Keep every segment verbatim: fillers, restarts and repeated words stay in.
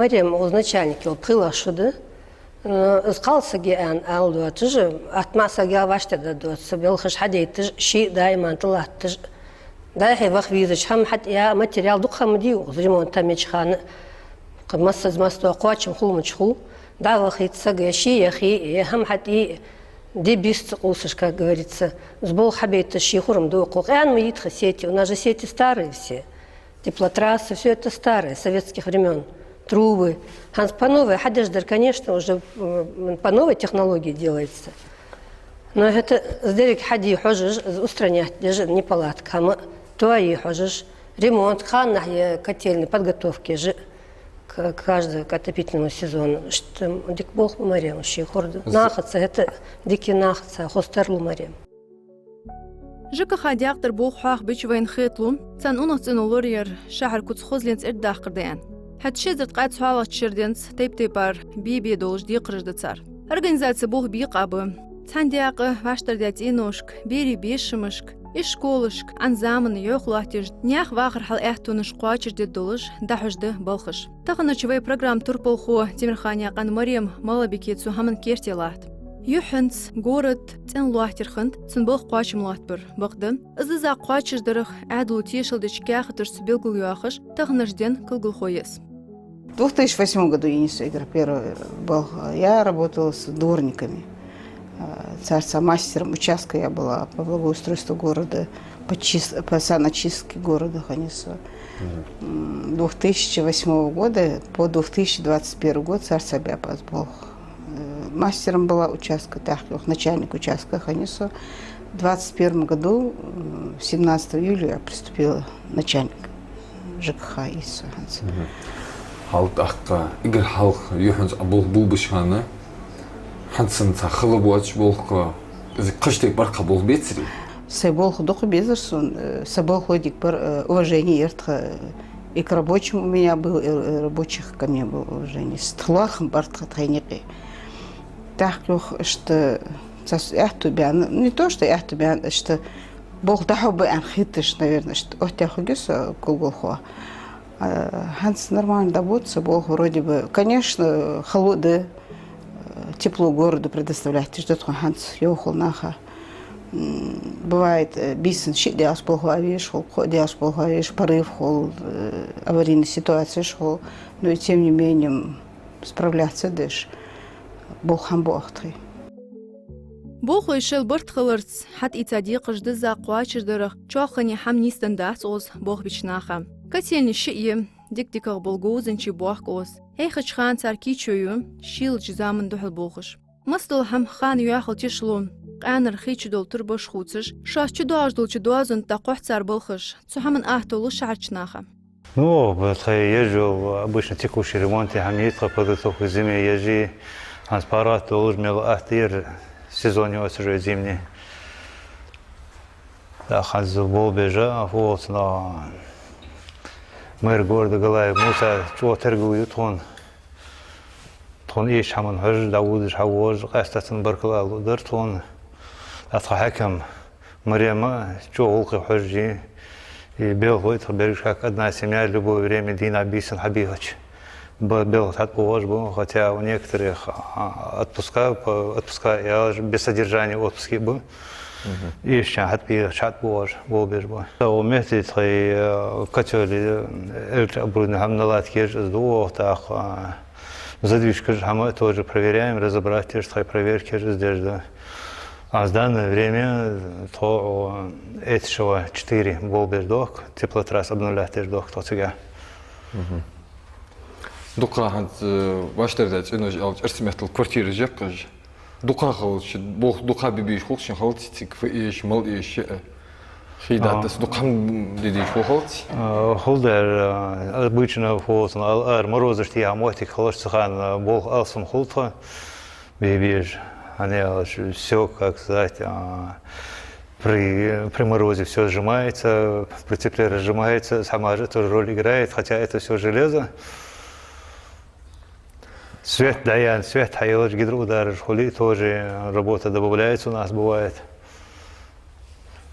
Марем, укхаза начальник йола пхелагӀа шу да. Э, из кхалсаг я аьнна ала доацаш, атта маӀа сага вӀаштӀехьдаргдоаца, белхаш хьадайташ, ший даиман тӀалатташ. ДӀа-хьа ваха везача хӀама хьатӀаяь, материал дукха хӀама дий укхаза ремонт тӀа мича хана. Кхы массаза массадола кхоачам хул мича хул. ДӀа вахийта саг, е ше яхе, е хӀама хьатӀае, де бис ца къувсаш, как говорится. Из болх хьабайташ ший хурам да укхо. Къаьна ма йий тха сети, у нас же сети старые все. Теплотрасса, всё это старое, советских времён. Трубы. ХӀанз по новой хьадеш дар, конечно, уже, м, по новой технологии делается. Но это из деррига хьаде хьожаш, из устранять деш неполадка хӀама тоае хьожаш, ремонт, ханнахьа е котельный подготовка еш к-, к каждому отопительному сезону. Иштта дика болх ба, Марем, ший хурам да. Нахаца хӀаьта дика, нахаца хоза тарлу, Марем. ЖКХ декъера болх хьоахабича вайна хеталу, царна унахцӀено лораяр шахьара куц хозленца эрдадаккхар да аьнна. ХӀаьта ши эзар ткъаь цхьоалагӀча шера денз тайп-тайпара бе-бе долаш декхараш да цар. Организаце болх бекъа ба. Цхьан даькъе вӀаштӀардаь цӀеношка, берий бешамашка, ишколашка, Ӏан заманна йӀовха лоаттаеш, наьха вахара хьал аьттонаш кхоачашдергдолаш дӀахьош да балхаш. Таханарча вай программа турпалхо Темирханаькъан Марема Малабике цу хӀаман керте латт. Юххьанца город цӀенлоаттаяр хиннад цун балха кхоачам лоаттабар, бакъда. Из дизза кхоачашдарах Ӏаьдало тешал деча каьхаташца белгалйоахаш, таханарча ден кулгалхо я из. В две тысячи восьмом году я несу, я говорю, первый балх. Я работала с дворниками. Э, царца мастером участка я была по благоустройству города, по чис-, по саночистке города хьанесу. М, две тысячи восьмого года по две тысячи двадцать первый год царца бяпаз болх. Э, мастером была участка, тӀаккха начальник участка хьанесу. В двадцать первом году, м, семнадцатого июля я приступила начальник ЖКХ из хӀанз. Мгм. Хьал тӀаккха, эггара хьалха юххьанца Ӏа болх булбаш хана, хӀанз санна цхьа хала боацаш болх, из кхыча тайпара кхы болх бецарий? Сай болх дукха безар сона, э, са болхлой дика бар, э, уважение яр тха, э, и к рабочим у меня был, и, э, рабочих ко мне был уважение. СтхалоархӀам бар тха тхоай юкъе. ТӀаккха юха иштта цхьа аьттув баьнна, не то что аьттув баьнна, иштта болх дӀахьоргба аьнна хеташ, наверное, иштта оттаяь хургья со кулгалхо. А, хӀанз нормально дӀабода са болх вроде бы. Конечно, хало да, э, тепло городу предоставлять деш да тхо хӀанз йӀовхал наха. М, бывает, э, бийсан шиъ даьлча болхлой веш хул, кхоъ даьлча болхлой веш, порыв хул, э, аварийни ситуацеш хул. Но и тем не менее, м, справляться деш, болх хӀама бу оаха тхоай. Болхлой шоайла барт хиларца хьатӀаийца декхараш дизза кхоачашдарах чоалхане хӀама нийсденна дац укхаза болх беча наха. Котельни шиъ я, дика-дикагӀа бола говзанчий бохк укхаза. Хьехача хана цар кийчо ю, шийлача заман духьал болхаш. Массадола хӀама хана йоахал тешалу, къаьнара хий чудоала турбаш хувцаш, шоашта чудоагӀаш долча доазон тӀа кхухь цар балхаш. Цу хӀаман атта лу шахьарча наха. Ну, тхоай еш йола обычно текущий ремонт, хӀама я тха, подготовка к зиме еш я, хӀанз парад долаш мел атта яр сезон йоацаш я зимний. ТӀаккха хӀанз болх беш а, фу волча наха, мэр города Галаев Муса чӀоагӀа тергал ю тхона. Тхона эшача хӀаман хьожаш, дӀаводаш, хьавоагӀаш, къаьстта цунна баркал ала луъдар тхона. ТӀаккха тха хьаким Марема чӀоагӀа гӀулакхе хьожаш я, и белхлой тха берригаш как одна семья, любое время, дийнахьа, бийсан хьабийхача, б-, белхаш хьатӀабоагӀаш ба, хотя у некоторых, а, отпуска, по-, отпуска яьлча, без содержания отпуски ба. Мгм. Эшача хана хьатӀабийхача хьатӀабоагӀаш, болх беш ба. Укх метте тхоай, э, котёлий, э, электрооборудовани хӀама наладка еш из да укхаза, тӀаккха, а, задвижкаш хӀама тоже проверяем, разобрать еш, тхоай проверка еш из деш да. А в данное время тхо, о, Этишева четыре болх беш доахк, теплотрасса обновлять деш доахк тхо цига. Мгм. Дукха хӀанз, э, вӀаштӀардаь цӀенош аьлча, эрсий меттала квартираш я-кх уж. Дукха хилча, болх дукха бе безаш хул шоана, хилац цига фу эш, мала эш, э, хий дӀатасса, дукха хӀама де дезаш хул, хилац? Э, хул дар, э, обычно фу волча наха ала, ара морозаш тӀехьа моттиг хилча, цу хана болх алсам хул тха бе безаш. ХӀана аьлча, всё, как сказать, а, при, при морозе всё сжимается, прицепление разжимается, сама же тоже роль играет, хотя это всё железо. Свет дӀаяьнна, свет хьаелча, гидроудараш хуле, тоже работа добавляется у нас, бывает.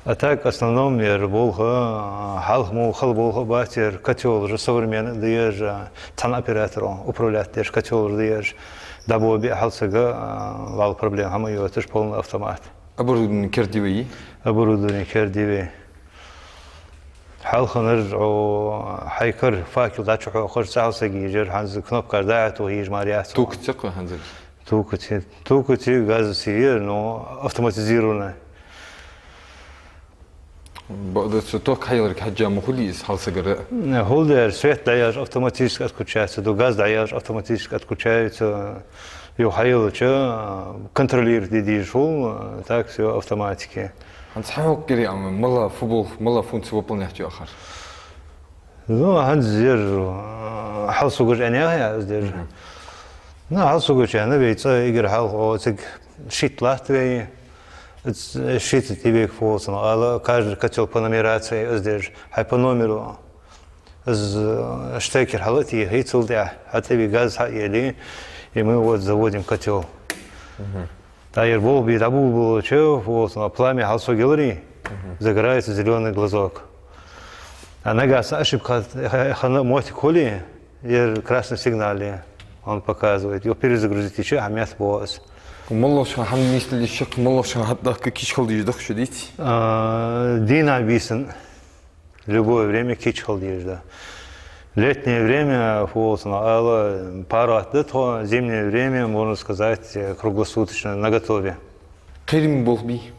А так, в основном, ер болх, а, хьалха мо хала болх бац ер, котёлаш современни да ер, а, цхьан операторо управлять деш котёлаш да ер, дӀабоал бе хьал сага, а, вал проблема хӀама йоацаш, полный автомат. Оборудование кердий вай? Оборудование кердий вай. Хьалханара, о, хьай кара факел дӀачухьокхаш, цхьа хьал сага езар, хӀанз кнопкаш дӀа а тохаш, езаш мара яц. Токаца кхы хӀанзара? Токаца, токаца, газаца ер, но автоматизированный. Бакъда цу ток хьаяларга хьежжа ма хулий из хьал сагара? Не, хул дер, свет дӀаялча автоматически отключается, ду газ дӀаялча автоматически отключается, юха хьаялча, контролировать де дезаш хул, так всё автоматики. ХӀанз хьахьокхарий Ӏа, мала фу болх, мала функци выполнять йоах ер? Ну, хӀанз ер, э, хьал сагаж аьнна яхий аз дер. Мгм. Ну, хьал сагаж аьнна, вай цӀа эггара хьалха, о, цига шийтта латт вай, ц-, шийтта тӀа вай фолсана ала, каждый котёл по нумерации, аз дер, хьай по номеру. Аз, э, штекер хьал а техе, цул тӀехьа хьатӀаве газ хьаэли, и мы вот заводим котёл. Мгм. ТӀаккха ер болх бе дӀаболабелча, вот, пламя хьал сагӀа яларий, загорается зелёный глазок. А нагахьа санна ошибка ха-, хинна моттиг хуле, ер красный сигнал я, он показывает. Юха перезагрузить дича, хьа метта боагӀа из. МоллагӀча хана хьа миста лиш шаккха, моллагӀча хана хьатӀадахка кийча хила дезаш да-кх шо, дий? А, дийнахьа, бийсанна. Любое время кийча хила дезаш да. Летнее время, фу волсана ала, паргӀата да тхо, зимнее время, можно сказать, круглосуточно наготове. Кхераме болх бий?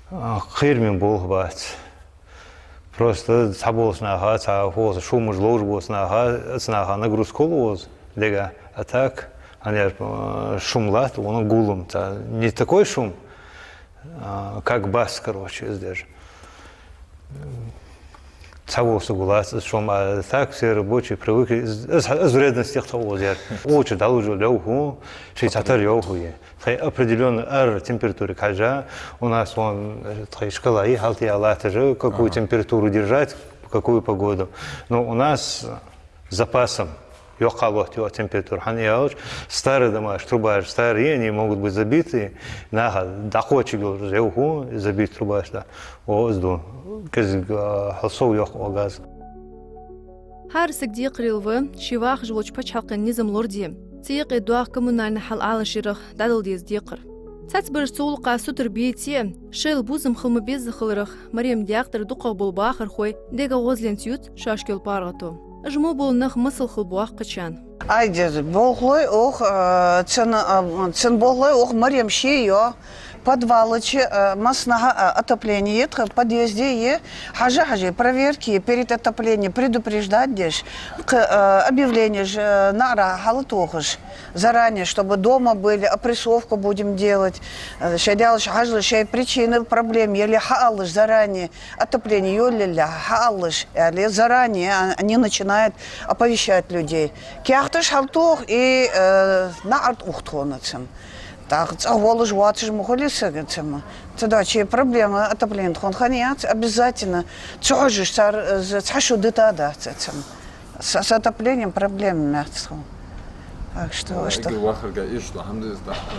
А, кхераме болх бац. Просто цхьаболча наха, цхьа, фу волсана, шумаш ловш болча наха, цу наха нагрузка хул укхаза дега. А так, хӀанз, э, шум латт, вон гулам, цхьа, не такой шум, а, как бас, короче, из даже. Цхьаволча саго лац из шум, а так все рабочие привыкли, из, из, из вредность тех, цхьаволча яр. Очередь дӀалуш йола йовхо, ший цхьатарра йовхо я. Тхоай определённый ара температуре хьежжа, у нас вон, э, тхоай шкала я, хьалтӀа латташ, какую температуру держать, в какую погоду. Но у нас запасом йоккха лотт йола температура, хӀана аьлча старые домашки, трубаш старые, они могут быть забиты, наха дӀакхоачаргйолаш йовхо, забит трубаш да. О, из ду. КӀезига, а, хьал сов йоаккх газ. ХӀара сага декхарийла ва ший вахаш волча паччахьалкхен низам лораде. Цу юкъе доагӀа коммунальни хьал Ӏалашъярах дӀадала деза декхар. Цхьаццабараш цу гӀулакха сутара беце а, шоайла бувзам хила ма безза хиларах, Марема даькъ тӀара дукхагӀа бола бахархой дега гӀозленца ювц шоашка йола паргӀато. Уж мо бола нах масал хила боагӀа кхычарна. Ай, деза, болхлой оаха, а, цун, а, цун болхлой оаха Марема ше йоагӀа, подвала чу, а, массанахьа, а, отопление я тха, подъезде я, хьажа-хьажа, проверки перед отоплением предупреждать деш, кхы, а, объявленеш, а, наӀарах хьалтохаш. Заранее, чтобы дома были, опрессовку будем делать. Э, шоай даьлаша хьажалаш, шоай причины проблем яле хьаалалаш заранее, отопление йолаеле хьаалалаш, аьле, заранее, а, они начинают оповещать людей. Каьхаташ хьалтоха и, э, наӀар тӀа ух тхона цун. ТӀаккха цӀагӀа волаш воацаш ма хулий саг цун. Цудухьа проблема отопление тхона хинна яц, обязательно. Ца хьожаш цар, э, з-, цхьа шу дита дац цун. С, с отоплением проблема яц тхона. Так что, ну, что? Эггара вахарга иштта, алхьамдулиллахӀ, из дахка.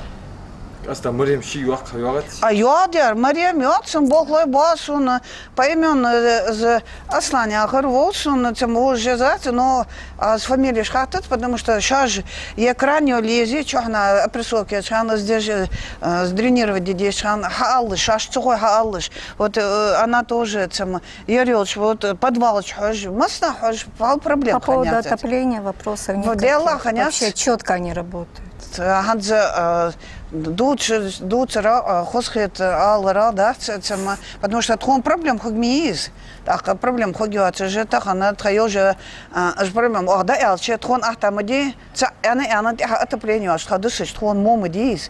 Къаьстта Марем ше йоаккх йоагӀац? А, йоагӀа дер, Марем йоагӀа, цун болхлой боагӀа сона, поименно, э, з-, Аслан яхар ва сона, цун вож жезац, но аз фамилеш хаттац, потому что шоаш е кран йолаезе, чухьнахьа опрессовка еча хана, из деш, э, сдренировать де дезача хана, хьаалалаш, шоаш цу хой хьаалалаш. Вот, э, она тоже, цун Ер йолча, вот, подвала чу хьожаш, массанахьа хьожаш, вал проблема хиннаяц. По поводу отопления вопросов никаких. Вообще чётко они работают. ХӀанз, а, дувцар, дувцар, а, хоза хет алар дац, цама, потому что тхона проблема хургья из. ТӀаккха проблема хургйоацаш, тахан тха йолча, а, уж проблема оаха дӀааьлча, тхона ахта ма дий. Цхьа аьнна, аьнна, тӀехьа отопление йоацаш тха дусача тхона мо ма дий из.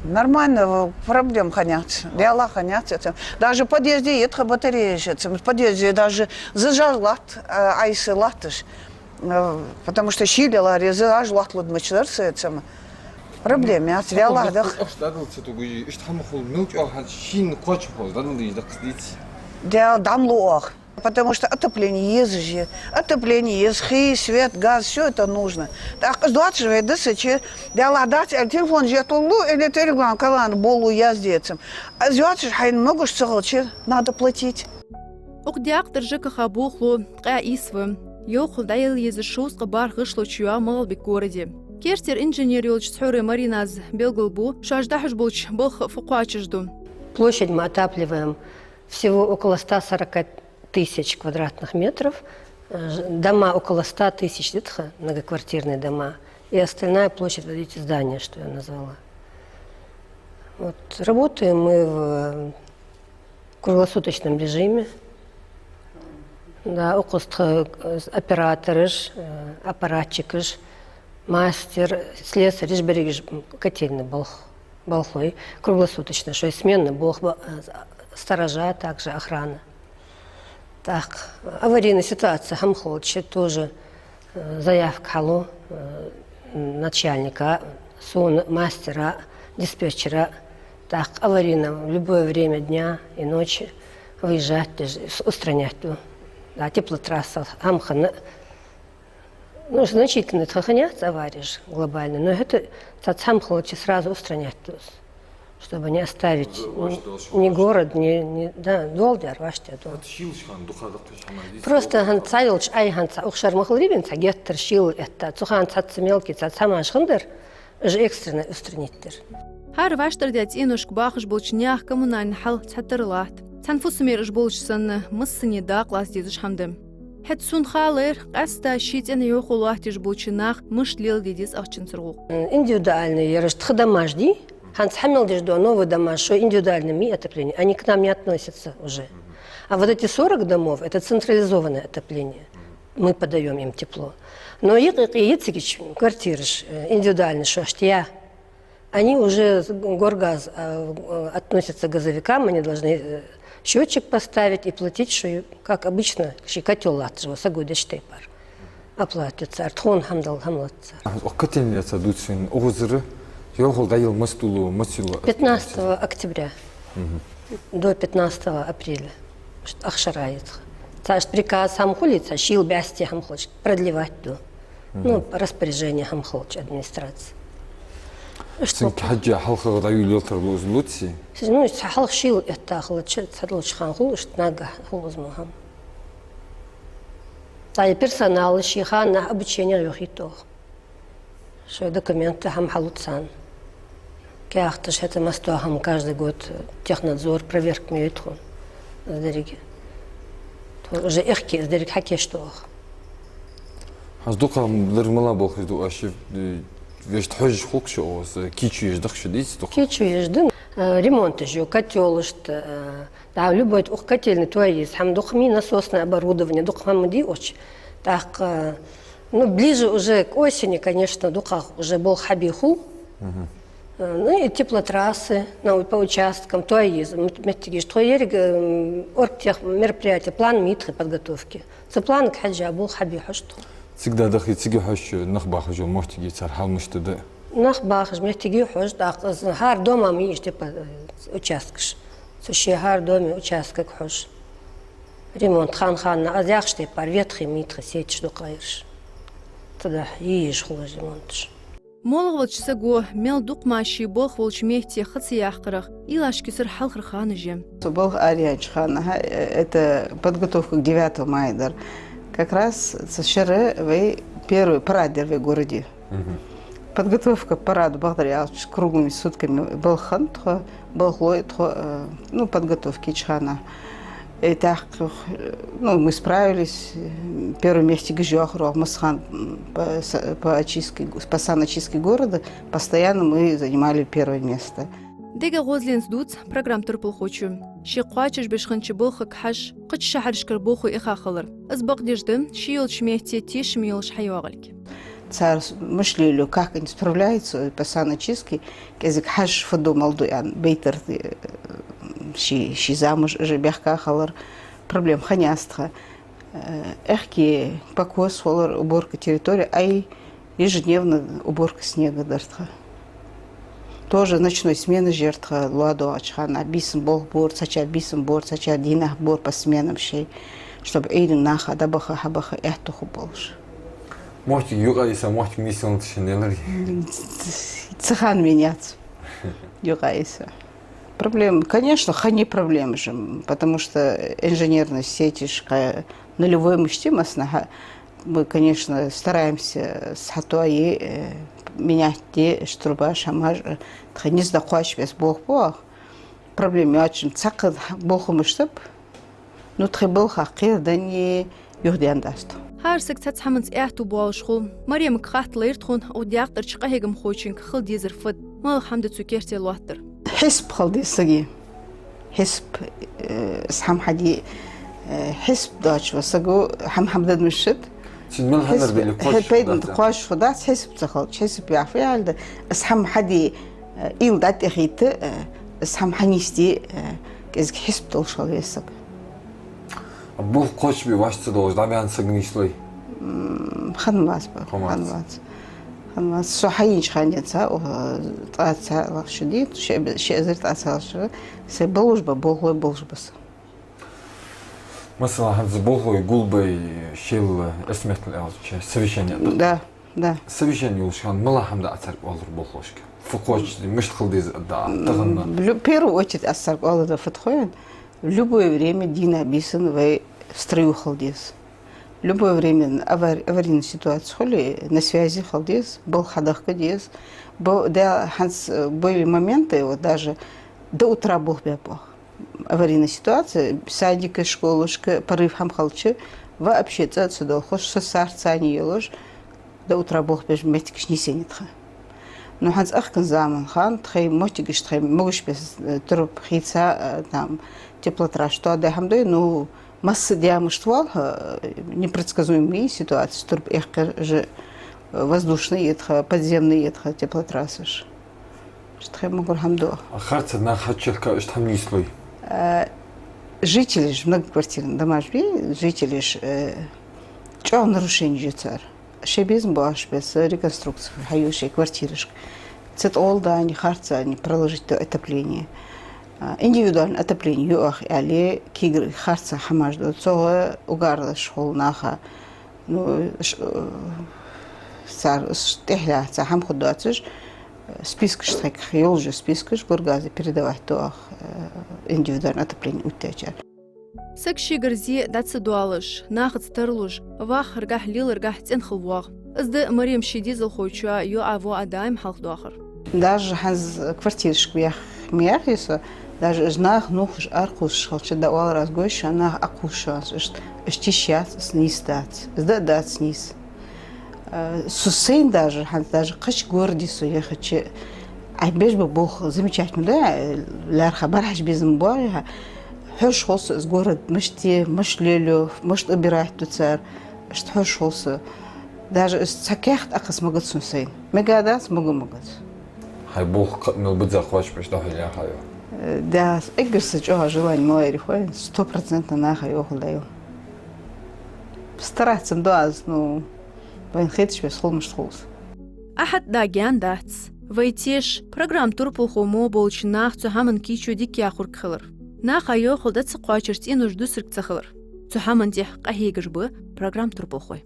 Нормально, проблема хиннаяц, Даьлах хиннаяц. Даже подъезде я тха батареяш, цама подъезде даже зӀаж латт, а, айса латташ. Э, потому что шийла ларе зӀаж лоатталургдацар са, цама. Проблема яц, Даьлах даха. Аш дадал ца тугуй, иштта хӀама хул, мел чӀоагӀа хӀанз шийна кхоачам хоза, дадал дийш даккхас дийц. Даьла дӀа ма лу оаха. Потому что отопление еза же. Отопление еза, хий, свет, газ, всё это нужно. ТӀаккха из доацаш вай дисача, Даьллахь, дац аьле телефон жетталу, или Telegram канала болалу, яздецам. Из йоацаш хьайна могаш ца хилча, надо платить. Укх даькъ тӀара ЖКХ болхло ткъаь ийс ва. Йовхал дӀаяла еза шовзткъа бархӀ гӀишло чу йоагӀа МагӀалбик городе. Кертера инженер йолча Цхьорой Маринас белгалбу, шоаш дӀахьош болча балха фу кхоачашду. Площадь мы отапливаем всего около ста сорока тысяч квадратных метров. Э, ж-, дома около ста тысяч, да, тха, многоквартирные дома. И остальная площадь, вот эти здания, что я назвала. Вот, работаем мы в круглосуточном режиме. Да, укхаза тха, э, оператораш, э, аппаратчикаш, мастер, слесараш, берригаш котельный болх, болхлой, круглосуточно, шоай смена болх ба-, э, сторожа, также охрана. ТӀаккха аварийная ситуация хӀама хилча, тоже, э, заявка хьалу, э, начальника, сона, мастера, диспетчера. ТӀаккха аварийно в любое время дня и ночи выезжать, даже с-, устранять ду. Да, теплотрасса хӀама хинна, ну, значительно тха хиннаяц авареш глобально, но это цхьацца хӀама хилча сразу устранять ду, чтобы не оставить ни, ни город, ни, ни, да, доал дар вӀаштӀехьа доал. Просто хӀанз цхьа йолча, ай, хӀанз цхьа ухшар ма хиллара вайна цхьа геттара шийла этта. Цу хана цхьацца мелкий цхьацца хӀамаш хиннадар, уж экстренно устранить дир. ХӀара вӀаштӀардаь цӀеношка бахаш болча наьха коммунальни хьал цхьатарра латт. Цхьан фусаме уж болча санна, массане дакъа лаца дезаш хӀама да. ХӀаьта сона халар, къаьстта ший цӀен йохо латташ болча наха мишта леладе деза ахчанцара гӀулакх. Индивидуальный ераш тха домаш дий, хӀанз хьа мел деш дола новый домаш, шоай индивидуальный ма йий отопление, они к нам не относятся уже. А вот эти сорок домов, это централизованное отопление. Мы подаём им тепло. Но юкъе-юкъе йицигача квартираш, э, индивидуальный шоашта я. Они уже с-, Горгаз, а, э, относятся к газовикам, они должны, э, счётчик поставить и платить, шоай, как обычно, шоай котёл латташ вола саг деш тайпара. Оплата ю цар, тхона хӀама дала хӀама лац цар. А, укх котельни яца дувцаш вайна, укхазара йовхал дӀаяла маца доалу, маца йоалу? Пятнадцатого октября. Мгм. До пятнадцатого апреля. Ш-, ах шера яц тха. Цхьа аш приказ хӀама хуле, цхьа шийла бӀаьсти хӀама хулча продлевать ду. Ну, распоряжение хӀама хилча администраци. Цунга хьежжа хьалхагӀа дӀайолалуш луз луций? Ну, цхьа хьалха шийла этта хилча, цхьа долча хана хул, иштта наггахьа хул из мо хӀама. Цхьа е персонал ший ханнахьа обученега йохийт оаха. Шоай документы хӀама хьалу царна. Каьхаташ, хӀаьта масса дола хӀама каждый год технадзор проверка ма йой тхона. Из деррига. Тхо уже аьхки из деррига хьакийчду оаха. ХӀанз дукха дар мала болх ду аша, э, вешта хьожаш хул-кх шо оаха, кийчо еш да-кх шо, дий, дукха? Кийчо еш да. Э, ремонташ ю, котёлашта, э, да, любой укх котельни тоае еза хӀама, дукха ма йий насосное оборудование, дукха хӀама ма дий укхаза. ТӀаккха, ну, ближе уже к осени, конечно, дукхагӀа уже болх хьабе хул. Мгм. Э, ну и теплотрассы, ну, по участкам тоае еза, м-, моттигаш тхо еррига, м, оргтех мероприятий план ма йий тха подготовки. Цу планага хьежжа болх хьабе хьож тхо. Цига дӀадахе, цига хьожаш нах бахаш йола моттиг я, цар хьал мишта да? Нах бахаш моттиг я хьож, тӀаккха из хӀара дома ма йий иштта, типа, э, участкаш. Цу ший хӀара дома участкага хьож. Ремонт хана-хана, аз яхача тайпара, ветхий ма йий тха сеташ дукха ераш. Цудухьа е езаш хул уж ремонташ. МолагӀволча саго мел дукха мара ший болх болча метте ха ца яккхарах уйлаш кхоачара хьалхара ханаш я. Со балха араяьннача хана, э, это подготовка к девятому мая дар. Как раз цу шера вай первый парад дир вай городе. Мгм. Подготовка к параду, бакъдар аьлча, круглыми сутками балха хиннад тхо, балхлой тхо, э, ну, подготовка йича хана. И тӀаккха, ну, мы справились, э, первом месте гиж йоахар оаха массахана, м, по с-, по очистке, по саночистке города, постоянно мы занимали первое место. Дега гӀозленца дувц программа турпалхочо. Ше кхоачашбеш хиннача балхага хьажа, кхыча шахьарашкара болхлой ихаб хилар. Из бакъдеш да, ше йолча метте тешам йолаш хьайоагӀалга. Цар мишта лелаю, как они справляются по саночистке, кӀезига хьажа, фу ду, мала ду аьнна, байтар, э, ший, ший замаш уже бехка хилар, проблема хиннаяц тха. Э, аьхки покос хулар, уборка территории, ай ежедневно уборка снега дар тха. Тоже ночной сменаш яр тха, лоа доагӀача хана, бийсан болх бора, цхьачар бийсан бора, цхьачар дийнахьа бора по сменам шоай. Чтобы Ӏуйранна наха дӀабаха, хьабаха аьттув хургболаш. Моттиг юкъе йиса, моттиг нийсъеннача шин елар? Цу хана меняться. Юкъе йиса. Проблема, конечно, хани проблема же, потому что инженерные сети ж кхы нулевой мышти массанахьа. Мы, конечно, стараемся с хьатои, э, менять де, штрубаш, хӀамаш, э, тха низ дӀакхоачаш бес болх бу оаха. Проблема йоацача цхьаккха болх мишта ба. Ну, тхоай балхах кхераденна, юхаденна дац тхо. ХӀара саг цхьацца хӀаманца аьттув боалаш хул. Марема хаттар лайра тхона, укх даькъ тӀарча къахьегамхочунга хила дезар фуд, малагӀа хӀама да цу керте лоаттар. Хьисап хила деза сага. Хьисап, э, из хӀама хьаде, э, хьисап доацача саго хӀама хӀама дад мишта да. Цун мел хӀанз хьисап, бели хӀе, кхоачаш пайдана хургдац, кхоачаш хургдац, хьисап ца хилча, хьисап яхар фу яхилга да, из хӀама хьаде, э, уйла дӀатӀехьийта, э, из хӀама хьанийсде, э, кӀезига хьисап долаш хила веза саг. А болх кхоачашбе вӀаши ца доалаш дӀабаьнна саг нийслой? М, хиннавац ба, хиннавац. Хиннавац. Хиннавац. Со хьаеннача хана денз, о, ткъаь цхьа лагӀа шу дий, ши, ши эзар ткъаь цхьа лагӀа шу, сай болаш ба, болхлой болаш ба со. Масала, хӀанз болхлой гулбай шоайла эрсий меттала аьлча совещани да? Да, да. Совещани йолча хана малагӀа хӀама да Ӏа царга оалар болхлошка? Фу кхоачашде, мишта хила деза да, тахан? М, лю-, в первую очередь аз царга оалар да фуд хой хьона, в любое время дийнахьа-бийсанна вай в строю хила деза. В любое время авар-, аварийная ситуация хуле, на связи хила деза, балха хьадахка деза. Бо-, да, хӀанз, э, были моменты, вот даже до утра болх баьб оаха. Аварийная ситуация, садикашка, школашка порыв хӀама хилча, вообще цӀа а ца дохаш, со сарцани йолаш, до утра болх беш моттигаш нийсъеннай тха. Ну, хӀанз ахкан заман хана, тхоай моттигаш, тхоай могаш бес, э, турба хийца, э, там, теплотрасса тоадаь хӀама дой, ну, масса даьмаш тӀа валха, э, непредсказуемые ситуации, турба эккхар же, э, воздушный я тха, подземный я тха теплотрассаш. Иштта тхоай могар хӀама да. А харцахьа нах хьачехка иштта хӀама нийслой? Э, жителяш, многоквартирный домаш бий, жителяш, э, чӀоагӀа нарушени я цар. Шоай безам боацаш беса реконструкци хьаю шоай квартирашка. Цу тӀа гӀолла дани, харцани проложить ду отопление. А, индивидуальное отопление ю оаха аьле, кегий харцахьа хӀамаш ду. ЦогӀа угарлаш хул наха. Ну, ш-, э, цар, ш-, тӀехьа цхьа хӀама хургдоацаш, э, спискаш тхайкх, йолаш я спискаш, Горгаза передавать ду оаха, э, индивидуальное отопление увттачар. Саг шийгара зе дӀа ца доалаш, нахаца тарлуш, вахаргахьа, леларгахьа цӀена хила воагӀа. Из да Марема ший дезалхочоа йоӀа-воӀа даим хьалхадоахар. Даже хӀанз квартирашка вех ма яхий со, даже уж нах нувхаш, аракхувсаш хилча, дӀаоалар аз гой шоана, нах Ӏокхувсаш, иштта, иштта йиш яц, из нийса дац. Из да а дац нийса. Э, со сайна даже, хӀанз даже кхыча городе со яхача, Ӏа беш ба болх замечательно да, э, лаьрхӀа бархьаш безам боагӀа, хьош хул со из город мишта я, мишта лелаю, мишта убирать ду цар, иштта хьош хул со. Даже из цхьа каьхат Ӏокхесса магац сона сайна. Мегадац, мага магац. Хьай болх кхы мел бизза кхоачашбеш дӀахьо лаьрхӀа йо? Э, да, эггара са чӀоагӀа желание ма лайри хой, сто процентов наха йохалда йо. Стараться ду аз, ну, вайна хеташ бес хул мишта хул со. Ахьат да гаьна дац. Вай теш, программа турпалхо мо болча наха цу хӀаман кийчо дика яхарг хилар. Наха йохалда ца кхоачар цӀенош дусарг ца хилар. Цу хӀаман тӀехьа къахьегаш ба программа турпалхой.